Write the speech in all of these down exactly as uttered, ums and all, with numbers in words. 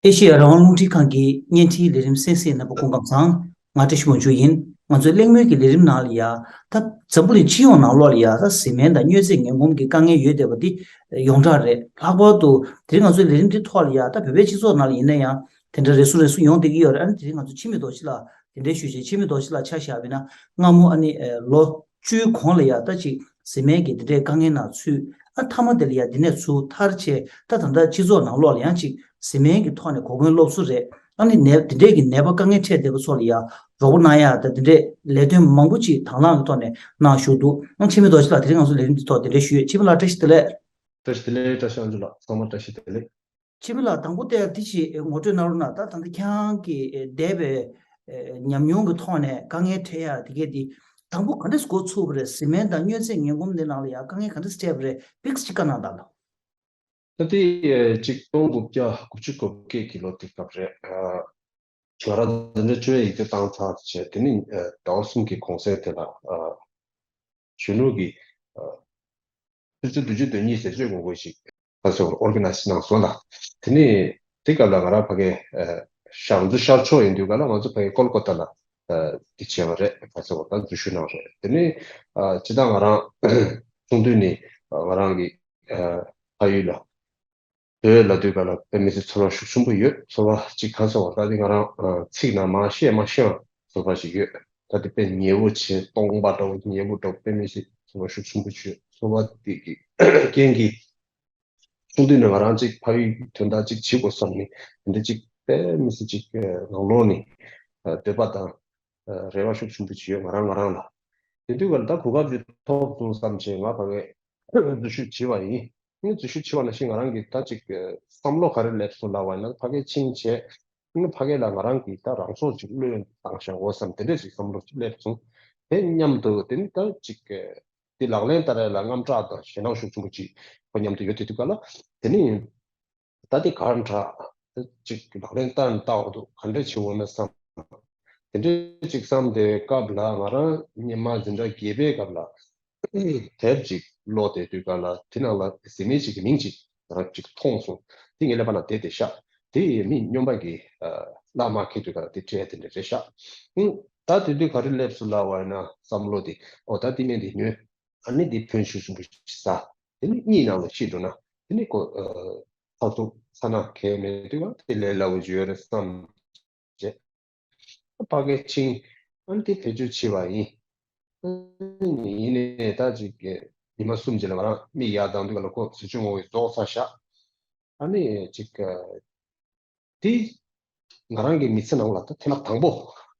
ཨེ་ཤེ་ཡ་རང་དབང་རླུང་འཕྲིན་ཁང་གི་བརྙན་འཕྲིན་ལས་རིམ་གསན་གཟིགས་རྣམ་པ་སྐུ་ཁམས་བཟང་། ང་བཀྲ་ཤིས་དབང་ཕྱུག་ཡིན། ང་ཚོའི་གླེང་མོལ་གྱི་ལས་རིམ་ནང་ལ་ཡ། ད་འཛམ་བུ་གླིང་སྤྱི་ཡོངས་ནང་ལོགས་ལ་ཡ། ད་བཟི་སྨན་དང་སྨྱོ་རྫས་ངན་གོམས་ཀྱི་དཀའ་ངལ་ཡོད་བསྡད་པ་འདི་ཡོངས་གྲགས་རེད། ལྷག་པར་དུ་དེ་རིང་ང་ཚོའི་ལས་རིམ་འདི་ཐོག་ལ་ཡ། ད་བོད་པའི་སྤྱི་ཚོགས་ནང་ལ་ཡིན་ན་ཡང་དེ་འདྲ་རེ་ཟུང་རེ་ཟུང་ཡོང་བསྡད་ཀྱི་ཡོད་རེད། ཨ་ནི་དེ་རིང་ང་ཚོ་འཆི་མེད་རྡོ་རྗེ་ལགས་དེ་འདྲའི་ཞུས་བྱས། འཆི་མེད་རྡོ་རྗེ་ལགས་ཆ་བཞག་པ་ཡིན་ན་སྔ་མོ་ཨ་ནི་ལོ་བཅུའི་གོང་ལ་ཡ། ད་ཅིག་བཟི་སྨན་གྱི་འདི་འདྲའི་དཀའ་ངལ་ནང་ཚུད། ཨ་མཐའ་མ་དེ་ལ་ཡ་འདི་ནས་ཚུར་ཐར་བྱས། ད་ད་ལྟ་སྤྱི་ཚོགས་ནང་ལོགས་ལ་ཡང་ཅིག་བཟི་སྨན་གྱི་ཐོག་ནས་གོ་སྐོན་སློབ་གསོ་རེད། ཨ་ནི་ནད་འདི་འདྲས་ཀྱི་ནད་པ་དཀའ་ངལ་འཕྲད་བསྡད་པ་ཚོ་ལ་ཡ་རོགས་པ་གནང་ཡ། ད་འདི་འདྲས་ལས་དོན་མང་པོ་ཅིག་དང་བླངས་ཀྱི་ཐོག་ནས་གནང་བཞུགས་འདུག་ཨ་འཆི་མེད་རྡོ་རྗེ་ལགས་དེ་རིང་ང་ཚོ་ལས་རིམ་འདི་ཐོག་དེ་འདྲས་ཞུས་ཡོད། འཆི་མེད་ལགས་བཀྲ་ཤིས་བདེ་ལེགས། བཀྲ་ཤིས་བདེ་ལེགས། བཀྲ་ཤིས་ཨ་ཇོ་ལགས། ཚང་མ་བཀྲ་ཤིས་བདེ་ལེགས། འཆི་མེད་ལགས། དང་པོ་དེ་འདི་ཞིག་ངོ་སྤྲོད་གནང་རོགས་གནང་། ད་ད་ལྟ་ཁྱེད་རང་གི་འདས་པའི་ཉམས་མྱོང་གི་ཐོག་ནས་དཀའ་ངལ་འཕྲད་ཡ་དེ་གས་འདི་དང་པོ་ག་འདྲས་འགོ་ཚུགས་པ་རེད། བཟི་སྨན་དང་སྨྱོ་རྫས་ངན་གོམས་འདི་ནང་ལ་ཡ་དཀའ་ངལ་ག་འདྲས་འཕྲད་པ་རེད། ཕིག་ཅིག་བཀའ་གནང་དང་། ད་ལྟའི་ཆིག་སྟོང་དགུ་བརྒྱ་དགུ་བཅུ་གོ་བརྒྱད་ཀྱི་ལོ་དེ་སྐབས་རེད། ང་རང་འཛིན་གྲྭ་བཅུ་པའི་ཡིག་ཚད་བཏང་ཚར་བྱས། དེ་ནི་ཟླ་བ་གསུམ་གྱི་གུང་སེང་དེ་ལ་གཞོན་ནུ་གི་ཆུ་ཚོད་བདུན་ཅུ་དོན་གཉིས་ཟེར་སྤྱོད་དགོངས་པ་ཞིག་ཁ་སོ་ཨོར་ག་ནའི་ཛི་གནང་སོང་ལ། དེ་ནས་དེ་སྐབས་ལ་ང་རང་ཕ་གའི་ཤར་ང་ཚོ་ཤར་ཕྱོགས་ཡིན་དུས་སྐབས་ལ་ང་ཚོ་ཕ་གའི་ཀོལ་ཀོ་ཏ་ལ་དེ་བྱས་པ་རེད། ཁ་སོ་ད་འཛུལ་ཞུགས་གནང་རེད། དེ་ནས་སྤྱི་བཏང་ང་རང་ཆུང་དུས་ནས་ང་རང་གི་ཕ་ཡུལ་ལ་བོད་ལ་དུས་སྐབས་ལ་དཔེ་མི་སྲིད་ཚོར་བ་ཤུགས་ཆེན་པོ་ཡོད། ཚོར་བ་ཅིག་ཁ་སོ་ད་དེ་ང་རང་ཚིག་ནང་མ་བཤད་མ་ཤེས་པ་ཚོར་བ་ཞིག་ཡོད། ད་དེ་དཔེ་ཉེ་བོ་བྱས། སྟོང་པ་འདྲ་བོ་ཉེ་བོ་འདྲ་བོ་དཔེ་མི་སྲིད་ཚོར་བ་ཤུགས་ཆེན་པོ་བྱོས། ཚོར་བ་དེ་གི་རྐྱེན་གྱིས་ཆུང་དུས་ནས་ང་རང་ཅིག་ཕ་ཡུལ་དོན་དག་ཅིག་བྱེད་དགོས་བསམ་ནས་དེ་འདྲ་ཅིག་དཔེ་མི་སྲིད་ཅིག་ནང་ལོགས་ནས་འདོད་པ་དང་རེ་བ་ཤུགས་ཆེན་པོ་ཅིག་ཡོད་ང་རང་ང་རང་ལ། དེ་དུས་ཀ་ལ་ད་གོ་སྐབས་ཅིག་ཐོབ་སོང་བསམ་བྱས་ང་ཕ་གའི་འཛུལ་ཞུགས་བྱས་པ་ཡིན། ངས་འཛུལ་ཞུགས་བྱས་པ་ནང་བཞིན་ང་རང་གིས་ད་ཅིག་བསམ་བློ་ག་རེ་སླེབས་སོང་ལབ་པ་ཡིན་ན་ཕ་གའི་ཕྱིན་བྱས། ཨ་ནི་ཕ་གའི་ལ་ང་རང་གིས་ད་རང་སྲོག་ཅིག་བློས་བཏང་བཞག་འོ་བསམ་དེ་འདྲས་ཅིག་བསམ་བློ་ཅིག་སླེབས་སོང་། དེ་མཉམ་དུ་དེ་ནི་ད་ཅིག་དེ་ལག་ལེན་བསྟར་ཡ་ལ་དངངས་སྐྲག་དང་ཞེད་སྣང་ཤུགས་ཆེན་པོ་ཅིག་ཁོ་མཉམ་དུ་ཡོད་དེ་དུས་ཀ་ལ། དེ་ནི་ད་དེ་གང་དྲག་ཅིག་ལག་ལེན་བསྟར་ནས་བལྟ་འོ་འདུག་ག་འདྲས་བྱེད་འོ་ན་བསམ། དེ་འདྲས་ཅིག་བསམ་དེ་སྐབས་ལ་ང་རང་སྔོན་མ་འཛིན་གྲྭ་བརྒྱད་པའི་སྐབས་ལ་དེབ་ཅིག་ཀློག་དེ་དུས་ཀ་ལ་དེ་ནང་ལ་བཟི་སྨན་ཅིག་གི་མིང་ཅིག་ང་རང་ཅིག་མཐོང་སོང་། དེ་ངའི་ཀླད་པ་ན་བསྡད་དེ་ཤག་དེ་ཡི་མི་སྨྱོན་པ་གི་བླ་མ་ཁེ་དུས་ཀ་ལ་དེ་སྤྲད་དེ་འདྲ་རེད་ཤག་ཨུ། ད་དེ་དུས་ག་རེ་སླེབས་སོང་ལབ་པ་ཡིན་ན་བསམ་བློ་དེ་ཨོ་ད་དེ་སྨན་དེ་ཉོས། ཨ་ནི་དེ་ཕོན་ཤུགས་ཆེན་པོ་ཞིག་ཟ། དེ་ནི་གཉིད་ནང་ལ་ཤི་འགྲོ་ན་དེ་ནི་ཁོ་ཐབས་ཚུགས་ཚ་ན་གལ་མེད་དུས་ཀ་དེ་ལས་སླ་བོ་ཅིག་ཡོད་རེད་བསམ། རྗེས། ཕ་གིར་ཕྱིན། ཨ་ནི་དེ་བེད་སྤྱོད་བྱས་པ་ཡིན། ཨ་ནི་ཡིན་ནའི་ད་ཅིག་ཉི་མ་གསུམ་རྗེས་ལ་ང་རང་མིག་ཡར་གདངས་དུས་ལ་ཁོ་ཟས་བཅུད་ངོ་བོ་རྫོགས་ཚར་བཞག་ཨ་ནི་ཅིག་དེ་ང་རང་གི་མི་ཚེ་ནང་ལ་ད་ཐེངས་མ་དང་པོ་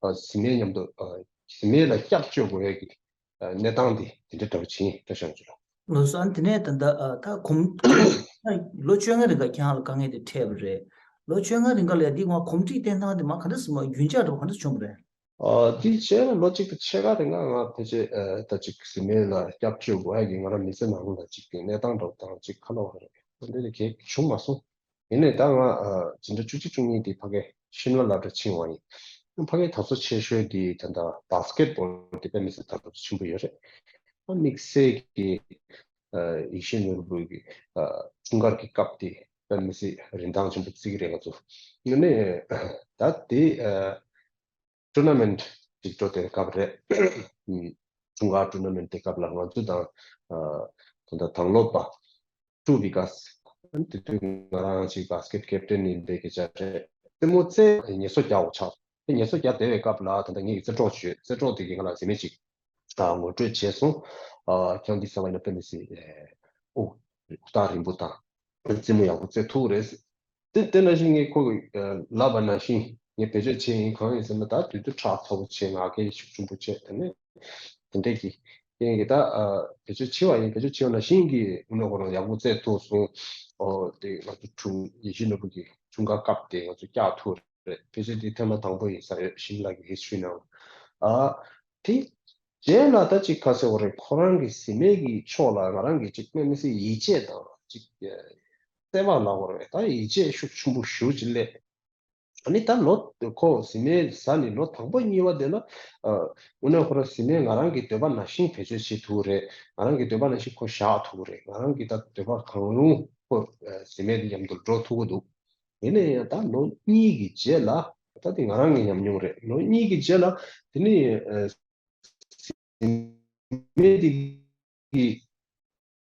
བཟི་སྨན་མཉམ་དུ་བཟི་སྨན་ལ་སྐྱབས་བཅོལ་དགོས་ཡས་ཀྱི་གནས་སྟངས་དེ་དེ་འདྲ་འདྲ་བོ་ཅིག་ཡིན། བཀྲ་ཤིས་ལགས། ལགས་སོ། ཨ་ནི་དེ་ནས་ད་ལྟ་ད་གོམས་ལོ་བཅོ་ལྔ་རིང་ག་ཁྱེད་རང་ལ་དཀའ་ངལ་དེ་འཕྲད་པ་རེད། ལོ་བཅོ་ལྔ་རིང་ག་ལ་འདི་ང་གོམས་འདྲིས་བསྟེན་སྟངས་དེ་མ་ག་འདྲ་སེ་མ་རྒྱུན་ཆགས་འདྲ་བ་ག་འདྲ་བྱུང་བ་རེད། ཨ་དེ་བྱས་ལོ་གཅིག་དང་ཕྱེད་ཀ་རིང་ང་ང་ཕལ་ཆེར་ད་ཅིག་བཟི་སྨན་ལ་སྐྱབས་བཅོལ་དགོས་ཡ་གི་ང་རང་མི་ཚེ་ནང་ལ་ཅིག་གི་གནས་སྟངས་འདྲ་བ་དང་ཅིག་ཁ་ལོ་བ་རེད། འདི་ལ་གས་བྱུང་མ་སོང་། ཡིན་ནའི་ད་ང་འཛིན་གྲྭ་བཅུ་གཅིག་བཅུ་གཉིས་དེ་ཕ་གི་ཤིམ་ལ་སློབ་གྲྭ་ཕྱིན་པ་ཡིན། ཕ་གིའི་དར་སྲོལ་ཆེ་ཤོས་དེ་ད་ལྟ་བཱ་སི་ཀེད་བོལ་དེ་དཔེ་མི་སྲིད་དར་སྲོལ་ཆེན་པོ་ཡོད་རེད། དམིགས་བསལ་གྱི་ཡིད་བཞིན་ནོར་བུ་གི་འཁྲུངས་སྐར་གྱི་སྐབས་དེ་དཔེ་མི་སྲིད་རིན་ཐང་ཆེན་པོ་བརྩི་གི་རེད་ང་ཚོ། ཡིན་ནའི་ད་དེ་ཊུར་ན་མེན་ཊི་ཅིག་འགྲོ་དེ་སྐབས་རེད། འཁྲུངས་སྐར་ཊུར་ན་མེན་ཊི་དེ་སྐབས་ལ་ང་ཚོ་དང་ད་ལྟ་དང་སློབ་པ་ཊུ་བི་ཀཱས། དེ་དུས་ང་རང་ཅིག་བཱ་སི་ཀེད་ཀེབ་ཊེན་ཡིན་པའི་སྐད་ཆ་རེད། རྩེད་མོ་རྩེ་ངལ་གསོ་རྒྱག་འོ་ཆགས། དེ་ངལ་གསོ་རྒྱག་བསྡད་པའི་སྐབས་ལ་ད་ལྟ་ངེད་ཀྱི་རྩེད་གྲོགས་བྱོས་རྩེད་གྲོགས་དེ་གིས་ང་ལ་བཟི་སྨན་ཅིག་ངོ་སྤྲོད་བྱས་སོང་། ཁྱེད་རང་འདི་ཟ་བ་ཡིན་ན་དཔེ་མི་སྲིད་དབུགས་ཐག་རིང་པོ་དང་རྩེད་མོ་ཡག་པོ་རྩེ་ཐུབ་རེད། དེ་དེ་ནང་བཞིན་ངས་ཁོ་གི་ལབ་པ་ནང་བཞིན་ངས་བེད་སྤྱོད་བྱས་ཡིན། གང་ཡིན་ཟེར་ན་ད་དུས་ཚོད་ཁྲག་ཚ་པོ་བྱས་ང་རྒྱལ་ཤུགས་ཆེན་པོ་བྱས་དེ་ནས་དེ་འདྲས་ཀྱི་རྐྱེན་གྱིས་ད་བེད་སྤྱོད་བྱས་པ་ཡིན། བེད་སྤྱོད་བྱས་པ་ནང་བཞིན་གྱི་དངོས་གནས་ཁོ་རང་ཡག་པོ་རྩེ་ཐུབ་སོང་། ཨོ་དེ་ང་ཚོ་འཁྲུངས་ཡིད་བཞིན་ནོར་བུ་གི་འཁྲུངས་སྐར་སྐབས་དེ་ང་ཚོ་བཀྱག་ཐུབ་རེད། བེད་སྤྱོད་དེ་ཐེངས་མ་དང་པོ་ཡིན་ས་རེད་ཤིམ་ལ་གི་ཧིས་ཊོ་རི་ནང་ལ། ཨ་དེ་རྗེས་ལ་ད་ཅིག་ཁ་གསལ་བོ་རེད། ཁོ་རང་གི་བཟི་སྨན་གྱི་ཕྱོགས་ལ་ང་རང་གིས་ཅིག་དཔེ་མི་སྲིད་ཡིད་ཆེས་དང་ཅིག་བརྩེ་བ་ལབ་དགོས་རེད། ད་ཡིད་ཆེས་ཤུགས་ཆེན་པོ་ཞེ་པོ་ཅིག་སླེབས། ཨ་ནི་ད་ལོ་ཁོ་བཟི་སྨན་ཟ་ནས་ལོ་དང་པོ་གཉིས་པ་དེ་ལ་དངོས་གནས་ཁོ་རང་བཟི་སྨན་ང་རང་གི་འདོད་པ་ནང་བཞིན་བེད་སྤྱོད་བྱེད་ཐུབ་ཀྱི་རེད། ང་རང་གི་འདོད་པ་ནང་བཞིན་ཁོ་བཞག་ཐུབ་ཀྱི་རེད། ང་རང་གི་ད་འདོད་པ་གང་རུང་ཁོ་བཟི་སྨན་དེ་མཉམ་དུ་འགྲོ་ཐུབ་ཀྱི་འདུག་ཡིན་ན་ཡང་ད་ལོ་གཉིས་ཀྱི་རྗེས་ལ། ད་དེ་ང་རང་གི་ཉམས་མྱོང་རེད། ལོ་གཉིས་ཀྱི་རྗེས་ལ་དེ་ནི་ཨ་མི་དེ་གི་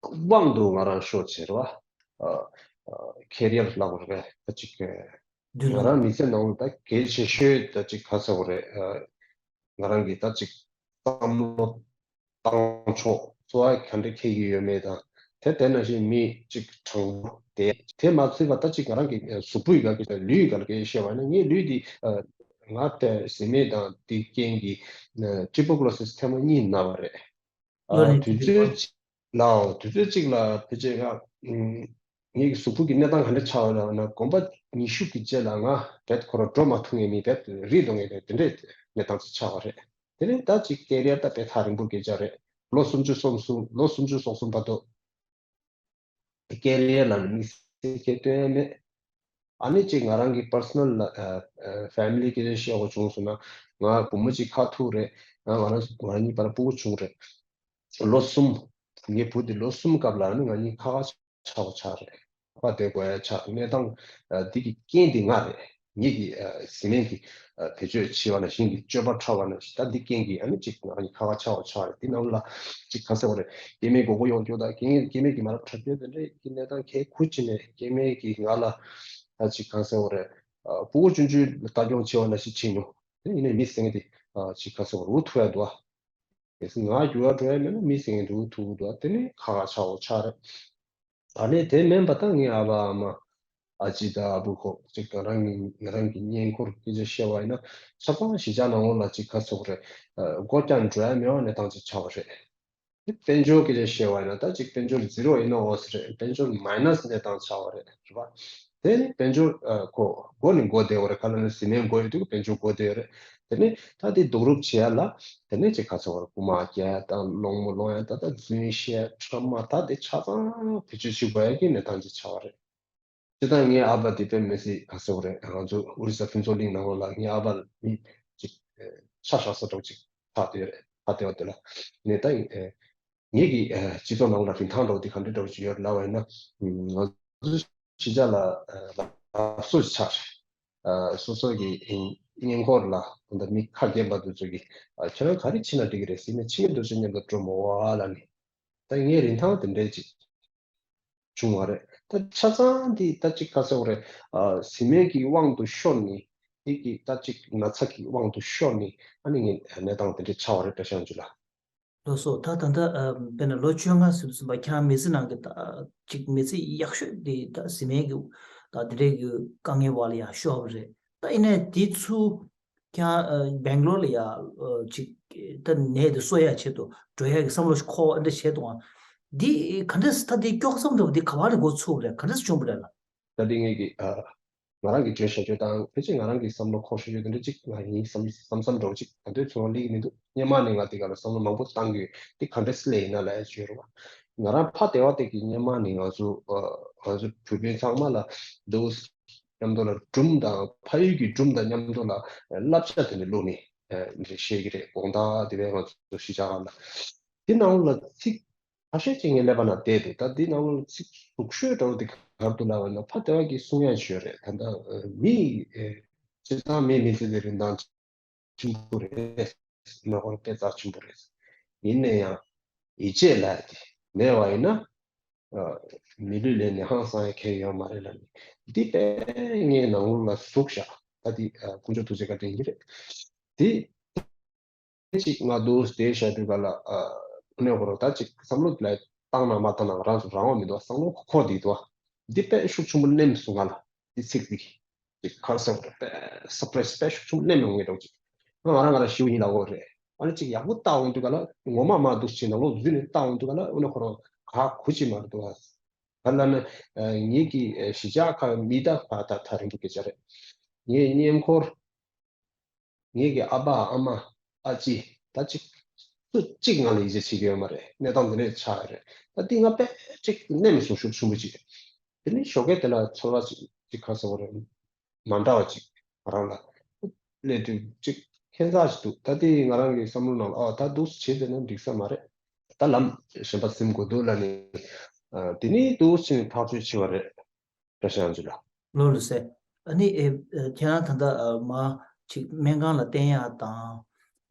དབང་དུ་ང་རང་ཤོར་བྱས་རེད་བ། ཨ་ཨ་ཁེ་རི་ཡར་ལབ་དགོས་རེད་པས། ད་ཅིག་ཨ་མདུན་ང་ལམ། རང་མི་ཚེ་ནང་ལ་ད་གལ་ཆེ་ཤོས་ད་ཅིག་ག་ཟེར་དགོས་རེད། ཨ་ང་རང་གི་ད་ཅིག་བསམ་བློ་བཏང་ཕྱོགས་གཙོ་བོ་ག་འདྲ་འཁྱེར་གྱི་ཡོད་མེད་དང་། དེ་དེ་ནང་བཞིན་མི་ཅིག་དྲང་པོ་དེ་དེ་མ་ཚད་པ་ད་ཅིག་ང་རང་གི་ཨ་གཟུགས་པོའི་སྒང་གི་ལུས་སྒང་གི་བཤད་པ་ན། ངའི་ལུས་འདི་ཨ་ང་དེ་བཟི་སྨན་དང་དེ་རྐྱེན་གྱིས་ཨ་ཊུ་པར་ཀུ་ལོ་སིས་ཐེངས་མ་གཉིས་ན་བ་རེད། ཨ་གཡོག་ལས་དུས་ཚོད་ཅིག་ལའོ། དུས་ཚོད་ཅིག་ལ་ཕལ་ཆེར་ང་ངེད་ཀྱི་གཟུགས་པོ་གི་གནས་སྟངས་ག་འདྲ་ཆགས་ཡོད་ལབ་ན། དགོན་པ་ཉི་ཤུ་གི་རྗེས་ལ་ང་བེད་ཁོ་རང་འགྲོ་མ་ཐུབ་མཁན་མི་བེད་རིལ་འགྲོ་མཁན་རེད། དེ་འདྲའི་གནས་སྟངས་ཅིག་ཆགས་པ་རེད། དེ་ནས་ད་ཅིག་ཀེ་རི་ཡར་ད་དཔེ་ཐག་རིང་པོ་སྐད་ཆ་རེད། ལོ་སུམ་ཅུ་སོ་གསུམ། ལོ་སུམ་ཅུ་སོ་གསུམ་བར་དུ་ཀེ་རི་ཡར་ལ་ནི་དམིགས་བསལ་གྱི་དོན་མེད། ཨ་ནི་ཅིག་ང་རང་གི་པར་སོ་ནལ་ལ་ཨ་ཨ་ཕེ་མི་ལི་སྐད་ཆ་བཤད་དགོས་བྱུང་སོང་ན། ང་བུ་མོ་ཅིག་ཁ་ཐུག་རེད། ང་ང་རང་ང་རང་གཉིས་བར་ཕྲུ་གུ་བྱུང་རེད། ལོ་གསུམ། ངའི་བུ་དེ་ལོ་གསུམ་སྐབས་ལ་ནི་ང་གཉིས་ཁ་ཁ་ཆགས་པ་ཆགས་རེད། ཁ་བསྡད་དགོས་ཡ་ཆགས། གནས་སྟངས་ཨ་འདི་གི་རྐྱེན་དེ་ང་རེད། ངེད་ཀྱི་ཨ་བཟི་སྨན་གྱི་ཨ་བེད་སྤྱོད་བྱས་པ་ནང་བཞིན་གྱི་སྤྱོད་པ་འཁྲབ་པ་ནང་བཞིན། ད་འདི་རྐྱེན་གྱིས་ཨ་ནི་ཅིག་ང་གཉིས་ཁ་ཁ་ཆགས་པ་ཆགས་རེད། འདི་ནང་ལ་ཅིག་ག་ཟེར་བ་རེད། སྐྱེ་དམན་མགོ་སྐོར་ཡོང་རྒྱུ་དང་། སྐྱེ་དམན་སྐྱེ་དམན་གྱི་མ་ལབ་འཁྲབ་རྒྱུ་དེ་འདྲའི་གི་གནས་སྟངས་གལ་ཁུར་ཅིག་ནས། སྐྱེ་དམན་གྱིས་ང་ལ་ཨ་ཅིག་ག་ཟེར་བ་རེད། ཨ་ཕྲུ་གུ་ཆུང་ཆུང་ལ་ལྟ་སྐྱོང་བྱས་པ་ནང་བཞིན་བྱས་མྱོང་། དེ་ཡིན་ནའི་མི་ཟེར་མཁན་དེ་ཨ་ཅིག་ག་ཟེར་བ་རེད། འུ་ཐུག་ཡ་འདུག་ཨ། གལ་སྲིད་ང་འགྱུར་བ་འགྲོ་ཡ་མེད་ན་མི་ཟེར་མཁན་དེ་འུ་ཐུག་གི་འདུག་ཨ། དེ་ནི་ཁ་ཁ་ཆགས་པ་ཆགས་རེད། ཨ་ནི་དེ་མིན་པ་ད་ངའི་ཨ་ཕ་ཨ་མ་ཨ་ཅེ་དང་ཨ་ཁུ་ཁོ་ཅིག་ང་རང་གི་ང་རང་གི་གཉེན་འཁོར་སྐད་ཆ་བཤད་པ་ཡིན་ན། ཆ་ཚང་གཞིས་ཆགས་ནང་ལོགས་ལ་ཅིག་ག་ཟེར་དགོས་རེད། ཨ་སྒོ་རྒྱག་འགྲོ་ཡ་མེད་པ་གནས་སྟངས་ཅིག་ཆགས་པ་རེད། དེ་དཔལ་འབྱོར་སྐད་ཆ་བཤད་པ་ཡིན་ན། ད་ཅིག་དཔལ་འབྱོར་ཛི་རོ་ཡིན་ན་འོ་ཟེར་རེད། དཔལ་འབྱོར་མའི་ནས་གནས་སྟངས་ཆགས་པ་རེད། རེད་པ། དེ་ནི་དཔལ་འབྱོར་ཨ་ཁོ་སྒོ་ནས་སྒོ་བསྡད་ཡོད་རེད། ག་ལབ་ན་བཟི་སྨན་སྒོ་ཡོད་དུས་དཔལ་འབྱོར་སྒོ་བསྡད་ཡོད་རེད། དེ་ནི་ད་དེ་རྡོག་རོལ་བྱེད་ཡ་ལ། དེ་ནི་ཅིག་ག་ཟེར་བ་རེད། རྐུ་མ་རྒྱག་ཡ་དང་། སློང་མོ་སློང་ཡ་དང་། ད་རྫུན་བཤད། ཕྲ་མ། ད་དེ་ཆ་ཚང་བེད་སྤྱོད་བྱེད་དགོས་ཡ་གི་གནས་སྟངས་ཅིག་ཆགས་པ་རེད། སྤྱིར་བཏང་ངའི་ཨ་ཕ་དེ་དཔེ་མི་སྲིད་ག་ཟེར་བ་རེད། ང་ཚོ་ཨོ་རི་ས་ཕུན་ཚོགས་གླིང་ནང་ལོགས་ལ་ངའི་ཨ་ཕ་མི་ཅིག་ཆ་བཞག་ས་འདྲ་བོ་ཅིག་ཆགས་བསྡད་ཡོད་རེད། ཧ་དེ་བ་དེ་ལ་ནས་ད་ངེད་ཀྱི་ཨ་སྤྱི་ཚོགས་ནང་ལ་རིན་ཐང་འདྲ་བོ་དེ་ག་འདྲ་འདྲ་བོ་ཅིག་ཡོད་རེད་ལབ་པ་ཡིན་ན། ང་ཚོ་གཞིས་ཆགས་ལ་ཨ་ལགས་སོ་ཆགས་རེད། ཨ་སོ་སོ་གི་ཨ་གཉེན་འཁོར་ལ་ད་ལྟ་མི་ཁ་རྒན་པ་དེ་ཚོ་གིས་ཨ་ཁྱེད་རང་ག་རེ་བྱེད་ན་འགྲིག་གི་རེད་ཟེར་ནས། ཕྱི་ཉིན་དུས་ཚོད་མཉམ་དུ་འགྲོ་མི་འོ་ཨ་ལབ་ནས། ད་ངའི་རིན་ཐང་དེ་འདྲའི་ཅིག་བྱུང་བ་རེད། ད་ཆ་ཚང་འདི་ད་ཅིག་ག་ཟེར་བ་རེད། ཨ་བཟི་སྨན་གྱི་དབང་དུ་ཤོར་ནས། དེ་གི་ད་ཅིག་ན་ཚ་གི་དབང་དུ་ཤོར་ནས། ཨ་ནི་ངའི་གནས་སྟངས་དེ་འདྲ་ཆགས་པ་རེད། བཀྲ་ཤིས་ལྷུན་གྲུབ་ལགས། ལགས་སོ། ད་ད་ལྟ་ཨ་དཔེར་ན་ལོ་བཅོ་ལྔ་ཟིན་ཟིན་པ་ཁྱེད་རང་མི་ཚེ་ནང་གི་ད་ཅིག་མི་ཚེ་ཡག་ཤོས་དེ་ད་བཟི་སྨན་གྱི་ད་དེ་འདྲའི་གི་དཀའ་ངལ་བ་ལ་ཡང་ཤོར་བ་རེད། ད་ཡིན་ནའི་དེ་ཚུར་ཁྱེད་རང་ཨ་སྦེང་ལོར་ལ་ཡ་ཨ་ཅིག་ད་ནད་དེ་གསོ་ཡ་ཆེད་དུ་འགྲོ་ཡ་གི་བསམ་བློ་ཞིག་འཁོར་བ་འདྲ་བྱས་འདུག་ཨ། འདི་ག་འདྲས་ད་འདི་དཀྱོག་མཚམས་འདྲ་བོ་འདི་ག་བ་ནས་འགོ་ཚུགས་པ་རེད། ག་འདྲས་བྱུང་བ་རེད་ལགས། ད་འདི་ངེད་ཀྱི་ཨ་ང་རང་གི་བརྗོད་བྱ་བརྗོད་སྟངས། ཕལ་ཆེར་ང་རང་གི་བསམ་བློ་འཁོར་ཤོད་རྒྱུ་དེ་འདྲ་ཅིག་ང་ཡིན་བསམ་བསམ་བསམ་འདྲ་བོ་ཅིག་ད་དུང་ཚོར་བ་སླེབས་ཀྱི་མི་འདུག་སྔོན་མ་ནས་ང་འདི་ག་ལ་བསམ་བློ་མང་པོ་བཏང་གི་ཡོད། འདི་ག་འདྲས་སླེབས་ཡིན་ན་ལབ་ཡ་ཅིག་ཡོད་རེད་བ། ང་རང་ཕ་དེ་བ་དེ་གི་སྔོན་མ་ནས་ང་ཚོ་ཨ་ང་ཚོ་བུ་སྤུན་ཚང་མ་ལ་འདུག་མཉམ་དུ་ལ་སྒྲུང་དང་། ཕ་ཡུལ་གྱི་སྒྲུང་དང་མཉམ་དུ་ལ་བསླབ་བྱ་དེ་འདྲ་བླུགས་ནས་ཨ་འདི་འདྲ་བཤད་ཀྱི་རེད། དགོང་དག་དེ་བས་ང་ཚོ་གཞིས་ཆགས་ཁག་ལ། དེ་ནང་ལ་ཚིག་ཁ་ཤས་ཅིག་ངའི་ཀླད་པ་ནང་བསྡད་འདུག་ད་འདི་ནང་ལ་ཚིག་ཟུག་ཤོས་འདྲ་བོ་དེ་ག་རེ་འདུག་ལབ་པ་ན། ཕ་དེ་བ་གིས་གསུང་ཡ་ཅིག་ཡོད་རེད། ད་ལྟ་ཨ་མི་ཨ་སྤྱིར་བཏང་མིའི་མི་ཚེ་དེ་རིན་ཐང་ཆེན་པོ་རེད། མེད་ཁོ་དཔེ་རྩ་ཆེན་པོ་རེད། ཡིན་ན་ཡང་ཡིད་ཆེས་ལབ་ཡ་དེ་མེད་པ་ཡིན་ན། ཨ་མི་ལུས་ལེན་ནས་ཧང་སང་ཡ་གང་ཡང་ཡོད་མ་རེད་ལབ་ནས། འདི་དཔེ་ངའི་ནང་ལོགས་ལ་ཟུག་བཞག་ད་འདི་ཨ་དཀོན་མཆོག་ཐུགས་རྗེ་བཀའ་དྲིན་ཡིན་གྱི་རེད། འདི་ཅིག་ང་འདུག་བསྡད་བཞག་དུས་ག་ལ་ཨ་དངོས་གནས་ཁོ་རང་ད་ཅིག་བསམ་བློ་ལ་བཏང་ན་མ་བཏང་ན་རང་ཚོ་རང་དབང་མི་འདུག་བསམ་བློ་ཁོ་འདི་འདུག་འདི་དཔེ་ཤུགས་ཆེན་པོ་གནོན་སོང་ང་ལ། འདི་ཚིག་འདི་ཅིག་ག་རེ་ཟེར་དགོས་རེད། དཔེ་སར་པ་རའི་སི་དཔེ་ཤུགས་ཆེན་པོ་གནོན་མྱོང་ངེས་འདྲ་བོ་ཅིག་ང་ང་རང་ང་རང་ཞེ་པོ་ཡིན་ལབ་དགོས་རེད། ཨ་ནི་ཅིག་ཡག་པོ་བལྟ་འོང་དུས་ག་ལ་ངོ་མ་མ་འདུག་ཅིག་ནང་ལོགས་འཛུལ་ནས་བལྟ་འོང་དུས་ག་ལ་དངོས་གནས་ཁོ་རང་ག་གུ་ཅིག་མ་རེད་འདུག་ག་ག་ལ་ནི་ཨ་ངེད་ཀྱི་ཨ་གཞིས་ཆགས་ཁག་མི་ད་ཕ་ད་ཐག་རིང་པོ་སྐད་ཆ་རེད། ངའི་གཉེན་འཁོར། ངེད་ཀྱི་ཨ་ཕ་ཨ་མ་ཨ་ཅེ་ད་ཅིག་སུ་གཅིག་ང་ལ་ཡིད་ཆེས་བྱེད་ཀྱི་ཡོད་མ་རེད། གནས་སྟངས་འདི་འདྲས་ཆགས་ཡོད་རེད། ད་འདི་ང་དཔེ་ཅིག་གནས་མི་སོང་ཤུགས་ཆེན་པོ་ཅིག་དེ་ནི་ཞོགས་ཀས་དེ་ལ་ཚོར་བ་ཅིག་ཅིག་ག་རེ་ཟེར་དགོས་རེད། མ་འདྲ་བ་ཅིག་ང་རང་ལ་སླེབས་དུས་ཅིག་ཁྱད་མཚར་ཞིག་འདུག་ད་དེ་ང་རང་གི་བསམ་བློ་ནང་ལ་ཨ་ད་འདུག་སེ་བྱས་བསྡད་ན་འགྲིག་ས་མ་རེད། ད་ལམ་གཞན་པ་འཛེམ་དགོས་འདུག་ལབ་ནས། ཨ་དེ་ནི་འདུག་སེ་བྱས་ནས་ཐག་གཅོད་བྱས་པ་རེད། བཀྲ་ཤིས་ལྷུན་གྲུབ་ལགས། ལོ་ལོ་ཟེར། ཨ་ནི་ཨེ་ཨེ་ཁྱེད་རང་ད་ལྟ་ཨ་མ་ཅིག་སྨན་ཁང་ལ་བསྟེན་ཡག་དང་།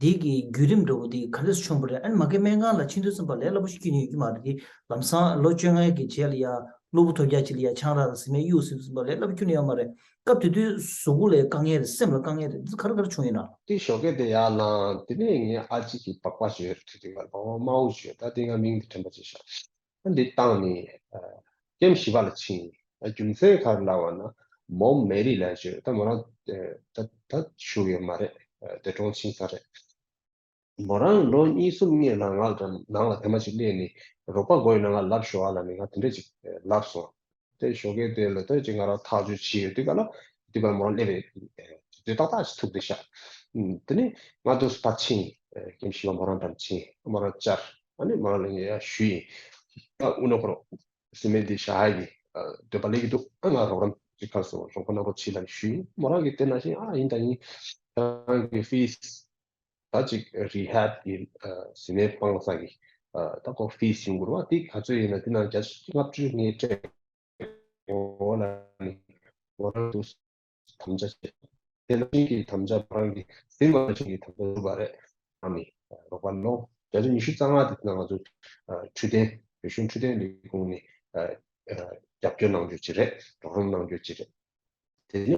འདི་གི་བརྒྱུད་རིམ་འདྲ་བོ་འདི་ག་འདྲས་བྱུང་བ་རེད། ཨ་ནི་མ་གི་སྨན་ཁང་ལ་ཕྱིན་དུས་ཙམ་པ་ལས་སླ་པོ་ཞིག་ཁྱོན་ནས་ཡོད་ཀྱི་མ་རེད། དེ་ལམ་སང་ལོ་བཅོ་ལྔའི་གི་རྗེས་ལ་ཡ་གློ་བུར་ཐོལ་རྒྱག་ཅིག་ལ་ཡ་ཆང་རག་དང་ཟི་མའི་གཡུག་ཟིན་དུས་ཙམ་པ་ལས་སླ་པོ་ཁྱོན་ནས་ཡོད་མ་རེད། སྐབས་དེ་དུས་གཟུགས་པོ་ལ་དཀའ་ངལ་རེད། སེམས་ལ་དཀའ་ངལ་རེད། འདི་ག་རེ་ག་རེ་བྱུང་ཡོད་ན། དེ་ཞོགས་ཀས་དེ་ཡར་ལངས། དེ་ནས་ངའི་ཨ་ཅེ་གི་པགས་པ་ཞིག་ཡོད་རེད། དེ་དུས་ང་པགས་པ་དམར་པོ་ཞིག་ཡོད། ད་དེ་ང་མིང་དེ་དྲན་པ་ཅིག་ཤག་འདི་བཏང་ནས་ཨ་ཀེམ་བཞི་པ་ལ་ཕྱིན། ཨ་རྒྱུ་མཚན་ག་རེ་ལབ་པ་ན། མོམ་མེ་རི་ལབ་ཞིག་ཡོད། ད་མོ་རང་ཨ་ད་ད་བཞུགས་ཡོད་མ་རེད། ཨ་འདས་གྲོངས་ཕྱིན་ཚར་རེད། མོ་རང་ལོ་གཉིས་གསུམ་སྔོན་ལ་ང་ལ་ནང་ལ་དེ་མ་ཞིག་སླེབས་ནས་རོགས་པ་དགོས་ཡོད་ན་ང་ལབ་ཤོག་ཨ་ལབ་ནས་ང་དེ་འདྲ་ཅིག་ལབ་སོང་། དེ་ཞོགས་ཀས་དེ་ལ་ད་ཅིག་ང་རང་ཐག་གཅོད་བྱས་ཡོད་དུས་ག་ལ་དེ་ག་ལ་མོ་རང་སླེབས་པའི་དུས་ཏག་ཏག་ཅིག་ཐུག་བསྡད་ཤག་དེ་ནས་ང་དུས་ཕར་ཕྱིན། ཀེམ་བཞི་པ་མོ་རང་འགྲམ་ཕྱིན། མོ་རང་བཅར། ཨ་ནི་མོ་རང་ལ་ངས་ཡ་ཞུས་ཡིན། ད་དབུ་ནོར་ཁོ་རང་ཟི་མའི་འདི་བཞག་ཡ་གི་འདོད་པ་སླེབས་ཀྱི་འདུག་ཨ་ང་རོགས་རམ་ཅིག་ག་རེ་ཟེར་རོགས་པ་གནང་རོགས་བྱེད་ལབ་ནས་ཞུས་ཡིན། མོ་རང་གིས་དེ་ནང་བཞིན་ཨ་ཡིན་ད་ཡིན། ཁྱེད་རང་གི་ཕིས་ད་ཅིག་རི་ཧེབ་གི་ཟི་མའི་སྤང་ས་གི་ད་ཁོ་ཕིས་ཡོང་དགོས་རེད་བ། དེ་ག་ཚོད་ཡིན་ན་དེ་ནང་བརྒྱ་ཆ་ལྔ་བཅུ་ངས་སྤྲད། འོ་ལ་ནི་འོ་རང་དུ་དམ་བཅའ་བྱེད། དེ་ནང་བཞིན་གྱི་དམ་བཅའ་རང་གི་ཟིན་པ་ཞིག་གི་དམ་བཅའ་བསྒྲུབས་པ་རེད། ཨ་ནི་རོགས་པ་ལོ་བརྒྱ་ཆ་ཉི་ཤུ་རྩ་ལྔ་དེ་ནང་ང་ཚོ་འཕྲོད་བསྟེན་བོད་གཞུང་འཕྲོད་བསྟེན་ལས་ཁུངས་ནས་རྒྱབ་སྐྱོར་གནང་རྒྱུ་ཅིག་རེད། རོགས་རམ་གནང་རྒྱུ་ཅིག་རེད། དེ་ནི་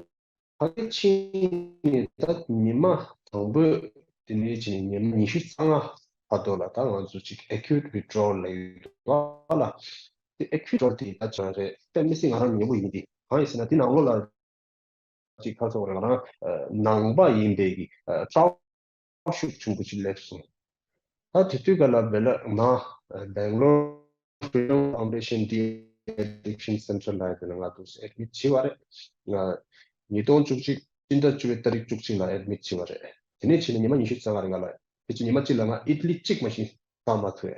ཕ་གི་ཕྱིན་ནས་ད་ཉི་མ་དང་པོ་དེ་ནས་ཕྱིན་ནས་ཉི་མ་ཉི་ཤུ་རྩ་ལྔ་བར་དུ་ལ་ད་ང་ཚོ་ཅིག་acute withdrawal་ལ་ཡོད་པ་ལ། དེ་acute withdrawal་དེ་ད་ཅང་རེད། དཔེ་མི་སྲིད་ང་རང་ཉེ་པོ་ཡིན། དེ་གང་ཡིན་ཟེར་ན་དེ་ནང་ལོགས་ལ་ཅིག་ཁ་སོགས་རེད། ང་རང་ནང་པ་ཡིན་པའི་གི་སྐྲག་ཤུགས་ཆེན་པོ་ཅིག་སླེབས་སོང་། ད་དེ་དུས་ག་ལ་བེ་ལ་ང་Bangalore Freedom Foundation De-Addiction Center་ལ་དེ་ལ་ང་དུ་admit་བྱས་པ་རེད། ང་ཉིས་སྟོང་བཅུ་གཅིག་སྤྱི་ཟླ་བཅུ་པའི་ཏ་རིག་བཅུ་གཅིག་ལ་admit་བྱས་པ་རེད། དེ་ནས་ཕྱིན་ནས་ཉི་མ་ཉི་ཤུ་རྩ་ལྔ་རིང་ང་ལ་ཕལ་ཆེར་ཉི་མ་གཅིག་ལ་ང་ཨིད་ལི་གཅིག་མ་ཞིག་ཟ་མ་ཐུབ།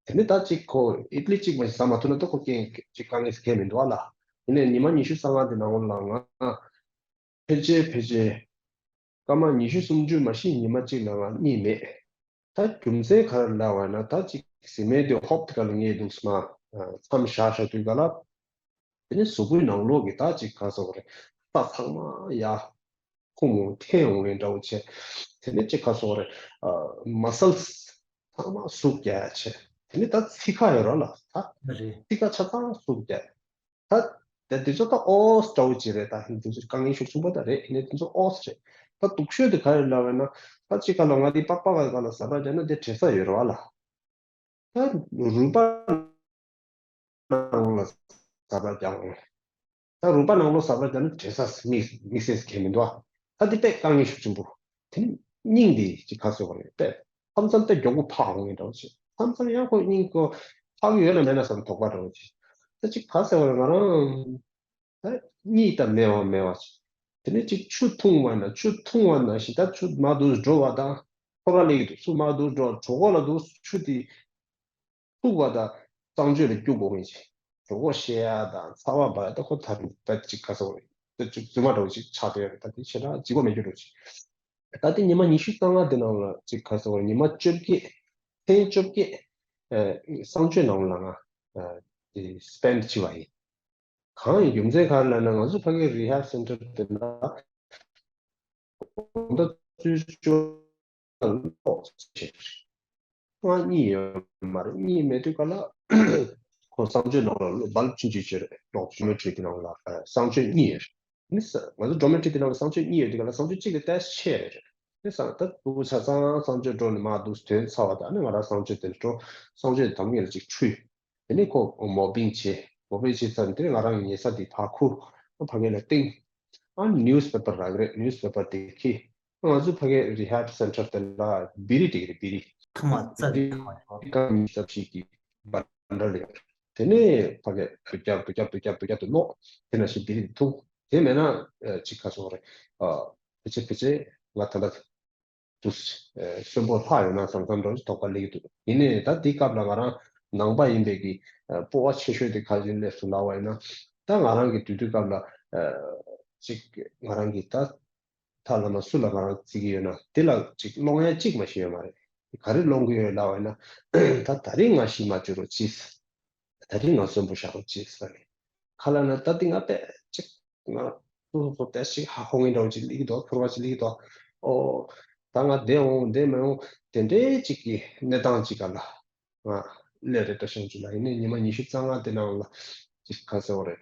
དེ་ནས་ད་གཅིག་ཁོ་ཨིད་ལི་གཅིག་མ་ཞིག་ཟ་མ་ཐུབ་ན་ད་ཁོ་རྐྱེན་གཅིག་དཀའ་ངལ་གང་ཡང་མི་འདུག་ཨ་ལ། དེ་ནས་ཉི་མ་ཉི་ཤུ་རྩ་ལྔ་དེ་ནང་ལ་ང་ཕལ་ཆེར་ཕལ་ཆེར་སྐར་མ་ཉི་ཤུ་སུམ་ཅུ་མ་ཞིག་ཉི་མ་གཅིག་ལ་ང་གཉིད་མེད། ད་རྒྱུ་མཚན་ག་རེ་ལབ་པ་ན་ད་ཅིག་ཟི་མའི་དེ་ཧོབ་དེ་ག་ལ་ངས་འདུག་སེ་མ་མཚམས་བཞག་བཞག་དུས་ག་ལ། དེ་ནས་གཟུགས་པོའི་ནང་ལོགས་ཀྱི་ད་ཅིག་ག་སོགས་རེད། རྩ་ཚང་མ་ཡར་ཁུ་མོ་འཐེན་འོང་བའི་འདྲ་བོ་བྱས། དེ་ནས་ཅིག་ག་སོགས་རེད། མ་སལ་ཚང་མ་ཟུག་རྒྱག་ཡ་བྱས། དེ་ནས་ད་ཚིགས་ཁ་ཡོད་ར་ལ་ད། རེད། ཚིགས་ཁ་ཆ་ཚང་ཟུག་རྒྱག་ད་ད་དེ་ཚོ་ད་ཨོ་སི་འདྲ་བོ་ཅིག་རེད། ད་དེ་ཚོ་དཀའ་ངལ་ཤུགས་ཆེན་པོ་ད་རེད། ཡིན་ནའི་དེ་ཚོ་ཨོ་སི་རེད། ད་སྡུག་ཤོས་དེ་ག་རེ་ལབ་པ་ན། ད་ཅིག་ག་ལ་ང་དེ་པགས་པ་ག་ལ་ཟ་བ་རྒྱག་ན་དེ་བྲེལ་ས་ཡོད་ར་བ་ལ། ད་རུས་པ་ནང་ལ་ཟ་བ་རྒྱག་འོང་། ད་རུས་པ་ནང་ལོགས་ཟ་བ་རྒྱག་ན་བྲེལ་ས་དམིགས་དམིགས་བསལ་གང་ཡང་མི་འདུག་ཨ། ད་དེ་དཔེ་དཀའ་ངལ་ཤུགས་ཆེན་པོ། དེ་ནི་སྙིང་དེ་ཅིག་ག་སོགས་པ་རེད། དཔེ་མཚམས་མཚམས་དཔེ་མགྱོགས་པོ་འཕག་འོང་ངེས་འདྲ་བོ་ཅིག་མཚམས་མཚམས་ཡང་ཁོ་སྙིང་ཁོ་འཕག་ཡོད་ན་མེད་ན་བསམ་དོགས་པ་འདྲ་བོ་ཅིག་ད་ཅིག་ག་ཟེར་བ་རེད། ང་རང་ད་གཉིད་ད་མེད་པ་མེད་པ་ཅིག་དེ་ནས་ཅིག་ཆུ་འཐུང་བ་ན་ཆུ་འཐུང་བ་ནང་བཞིན་ད་ཆུ་མར་དུ་འགྲོ་བ་དང་ཁོ་ར་ལེགས་འདུག་ཆུ་མར་དུ་འགྲོ་གྲོད་ཁོག་ལ་འདུག་ཆུ་དེ་ཐུག་པ་དང་གསང་སྤྱོད་ལ་སྐྱུག་དགོས་མིན་ཅིག་གྲོད་ཁོག་བཤལ་ཡ་དང་ཚ་བ་འབར་ཡ་ད་ཁོ་ད་ད་ཅིག་ག་ཟེར་དགོས་རེད། ད་ཅིག་རྫུན་མ་འདྲ་བོ་ཅིག་ཆགས་བསྡད་ཡོད་རེད། ད་དེ་ཞེ་དྲག་ལྗིད་ཁོག་མེད་རྒྱུ་འདྲ་བོ་ཅིག་ད་དེ་ཉི་མ་ཉི་ཤུ་རྩ་ལྔ་དེ་ནང་ལ་ཅིག་ག་ཟེར་དགོས་རེད། ཉི་མ་བཅོ་བརྒྱད་ཐེངས་བཅོ་བརྒྱད་ཨ་གསང་སྤྱོད་ནང་ལ་ང་ཨ་དེ་སྤེན་བྱས་པ་ཡིན། གང་ཡིན་རྒྱུ་མཚན་ག་རེ་ལབ་ན། ང་ཚོ་ཕ་གིའི་རི་ཧེབ་སེན་ཊར་དེ་ལ་དགོང་དག་ཆུ་ཚོད་བཅུ་པ་ལ་གློག་ཆད་རེད། ང་གཉིད་ཡོད་མ་རེད། གཉིད་མེད་དུས་ག་ལ་ཁོ་གསང་སྤྱོད་ནང་ལ་བལ་བུ་ཆུང་ཆུང་ཅིག་རེད། གློག་ཇོ་མེ་ཊི་རི་གི་ནང་ལ་ཨ་གསང་སྤྱོད་གཉིས་ཡོད་རེད། ནི་ས་ང་ཚོ་ཇོ་མེ་ཊི་རི་དེ་ནང་ལ་གསང་སྤྱོད་གཉིས་ཡོད་དུས་ག་ལ་གསང་སྤྱོད་གཅིག་དེ་ཏོག་ཙམ་ཆེ་རེད། ནི་ས་ད་སྤུ་གུ་ཆ་ཚང་གསང་སྤྱོད་འགྲོ་ནས་མར་འདུག་སེ་ཐོན་ཚར་བ་དང་ནི་ང་རང་གསང་སྤྱོད་དེ་འགྲོ། གསང་སྤྱོད་དེ་དམ་ངེས་ལ་ཅིག་འཁྲུད། དེ་ནས་ཁོ་མོ་བིང་བྱས། མོ་བིང་བྱས་ཚར་ནས་དེ་ནས་ང་རང་གི་ཉལ་ས་དེ་ཕར་ཁུར། ཨ་ཕ་གི་ལ་བཏིང་། ཨ་ནིའུ་སི་པེ་པར་རག་གི་རེད། ནིའུ་སི་པེ་པར་དེ་འཁྱེར། ང་ཚོ་ཕ་གི་རི་ཧེབ་སེན་ཊར་དེ་ལ་བི་རི་སྤྲད་ཀྱི་རེད། བི་རི། ཐ་མག་རྩ་བི་རི་ཐ་མག་རྐང་གཉིས་ཙམ་ཞིག་གི་བན་ཌལ་ཡོད་རེད། དེ་ནས་ཕ་གི་དུ་རྒྱབ་དུ་རྒྱབ་དུ་རྒྱབ་དུ་རྒྱབ་ཏུ་སློག་དེ་ནང་བཞིན་བི་རི་དེ་འཐུང་། དེ་མེད་ན་ཨ་ཅིག་ག་སོང་རེད། ཨ་ཕལ་ཆེར་ཕལ་ཆེར་ང་ད་ལྟ་དུ་ཨ་གསོན་པོ་ལྷག་ཡོད་ན་བསམ་བསམ་འདྲ་བོ་ཞིག་དོགས་པ་སླེབས་ཀྱི་འདུག་ཡིན་ནའི་ད་འདི་སྐབས་ལ་ང་རང་ནང་པ་ཡིན་པའི་གི་ཨ་སྤོབས་པ་ཆེ་ཤོས་དེ་ག་རེ་སླེབས་སོང་ལབ་པ་ཡིན་ན། ད་ང་རང་གི་དུས་དུས་སྐབས་ལ་ཨ་ཅིག་ང་རང་གི་ད་ཐ་ལ་མ་སུ་ལ་ང་རང་བརྩི་གི་ཡོད་ན་དེ་ལ་ཅིག་སློང་ཡ་གཅིག་མ་ཞིག་ཡོད་མ་རེད། ག་རེ་སློང་གི་ཡོད་ལབ་པ་ཡིན་ན། ད་ད་རིང་ང་ཤི་མ་བཅུག་རོགས་གྱིས། ད་རིང་ང་གསོན་པོ་བཞག་རོགས་གྱིས་ཟེར་ནས། ག་ལབ་ན་ད་འདི་ང་དཔེ་ཅིག་ང་སོ་སོ་སོ་ཏོག་ཙམ་ཧ་གོ་མཁན་འདྲ་བོ་ཅིག་སླེབས་ཀྱི་འདུག་ཚོར་བ་ཅིག་སླེབས་ཀྱི་འདུག་ཨོ། ད་ང་བསྡད་འོང་བསྡད་མི་འོང་དེ་འདྲའི་ཅིག་གི་གནས་སྟངས་ཅིག་སྒང་ལ་ང་སླེབས་རེད། བཀྲ་ཤིས་དབང་ཕྱུག་ལགས། ཡིན་ནའི་ཉི་མ་ཉི་ཤུ་རྩ་ལྔ་དེ་ནང་ལ་ཅིག་ག་ཟེར་བ་རེད།